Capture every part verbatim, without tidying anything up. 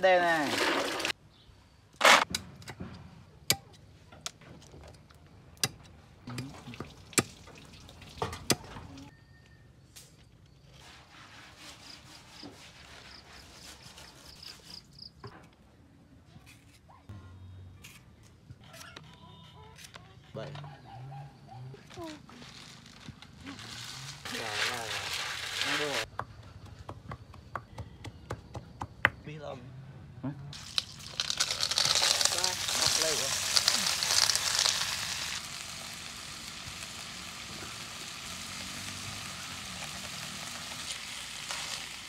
Đây này. Bảy. Pi lăm. Hả? Ba, ăt lĕ.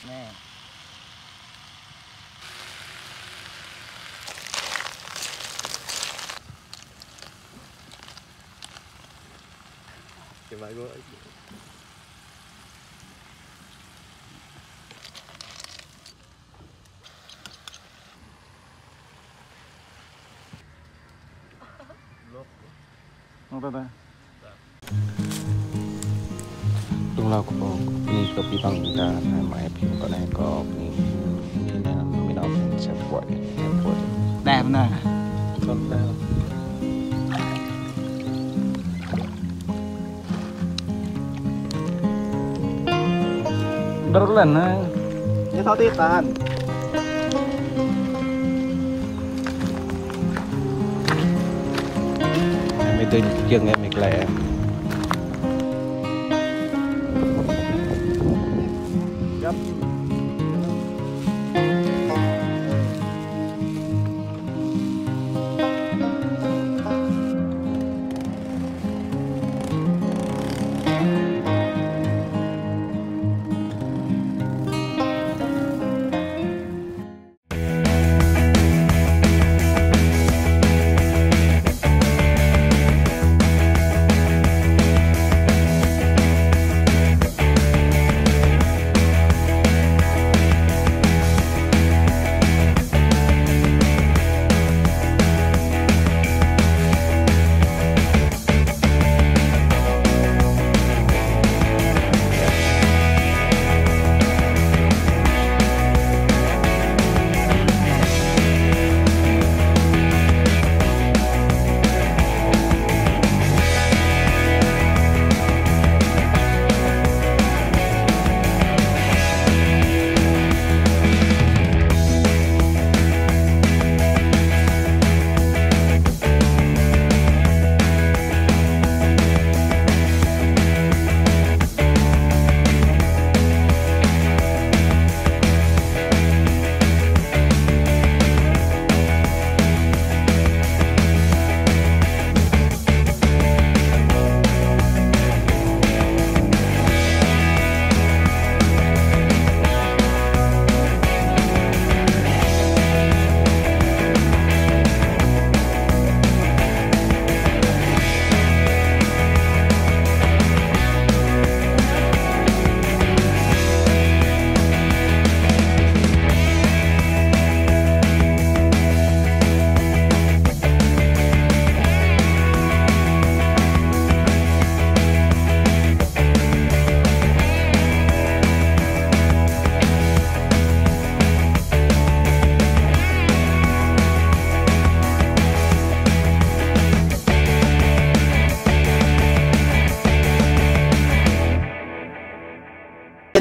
Nè. Cái máy gỗ ấy. Không, đây, đây. Trong lao có, có pini có pi păng ta, mai phi có này có pini, pini na, pini na, sẽ buat, sẽ buat. Đẹp nè. Còn đây. Đơr lên nè. Ñu thâo tih tan. Em mới tin chương em mới lẹ.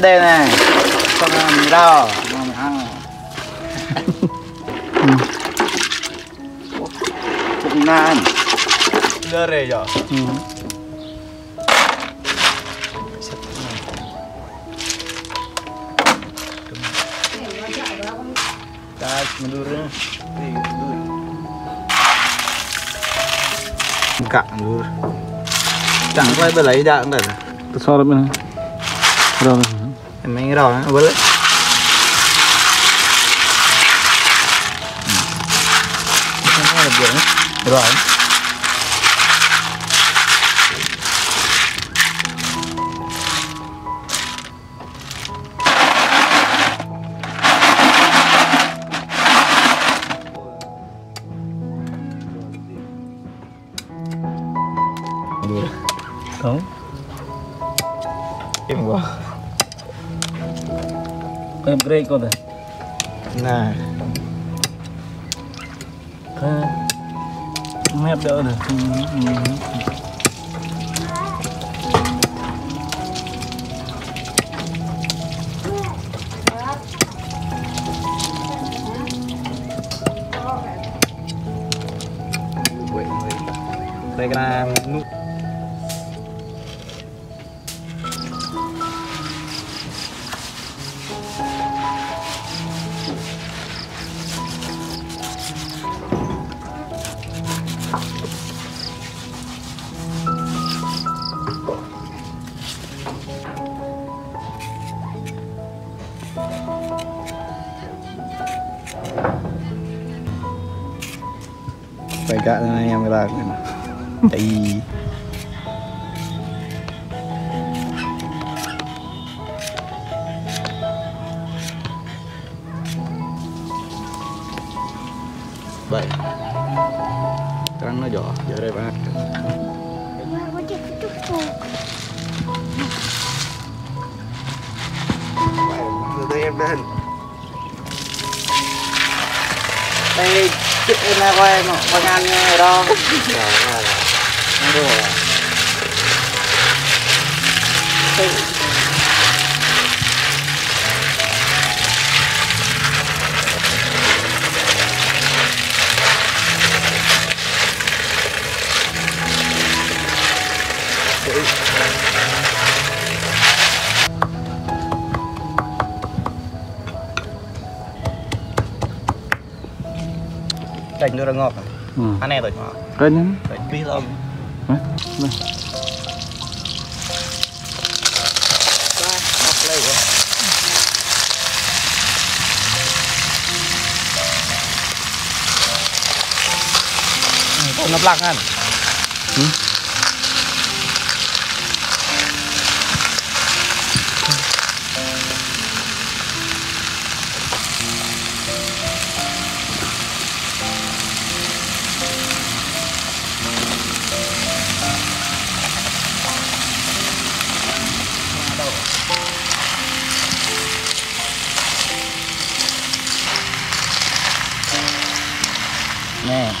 Đây này, con mì đỏ, con mì hăng. Cũng nan. Lơ rê yă. Ừ. Dah mundur. Gak mundur. Cang kau bela ida enggak? Tersorot mana? Rau. Emang rau, boleh. Rau. Không. Em quá. Em grey con à? Nè. Mép đỡ được. Đây là nụ. Phải gạ này em gạ. Đấy. Vậy. Trắng nó giỏ, giỏ đây bác. Vậy, em lên. Ê, chịu em ra coi, mà, coi ngan nghe đó. Rồi, rồi. Ăn đùa. Ê. Kênh nó ra ngọt. Ừ. Anh em rồi. Kênh á? Kênh biết lắm. Hả? Nè. Ba, ngọt lây quá. Ừ, nó lắc anh. Ừ. Nè.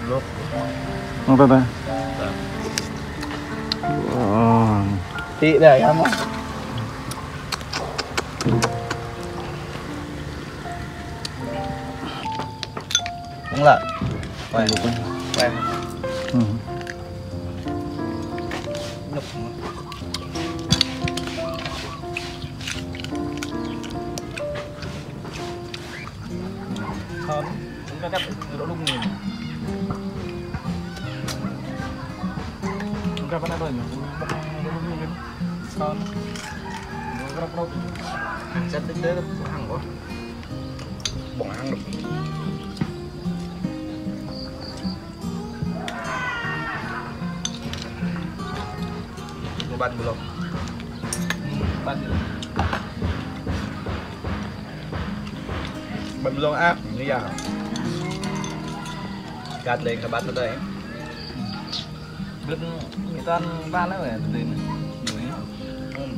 Lốp. Không, ta, ta. Wow. Tị đây, ăn không? Đúng là. Quay. Quay. Ừ. Nhục. Thơm, chúng ta đắp rượu lung nhìn. Chúng ta bắt đầu rồi, chúng ta bắt đầu rượu lung nhìn. Thơm. Chúng ta bắt đầu. Ăn rất đứt đứt, ăn quá. Bỏng ăn được. Băn bơlông. Băn bơlông. Băn bơlông ăp, ñu yơh. Găt lĕ kơ băn tơdơi. Bơlông mi toan băn lĕ weh tơdơi anai. Hm.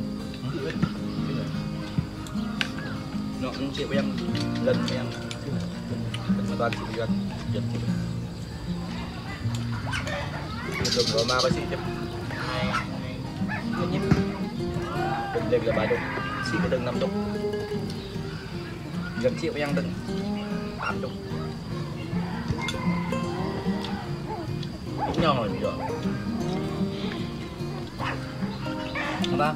Nó cũng chịu yang, lần yang. Băn mi toan chịu yang. Dơ̆ng rơma pă sĭ čĕp. Hai, hai. Dơ̆ng lĕ ba dŏ. Sĭ kơ dơ̆ng năm dŏ. Dơ̆ng sĭ pơyang dơ̆ng. Tám dŏ. Ñu ñu. Hơnăl.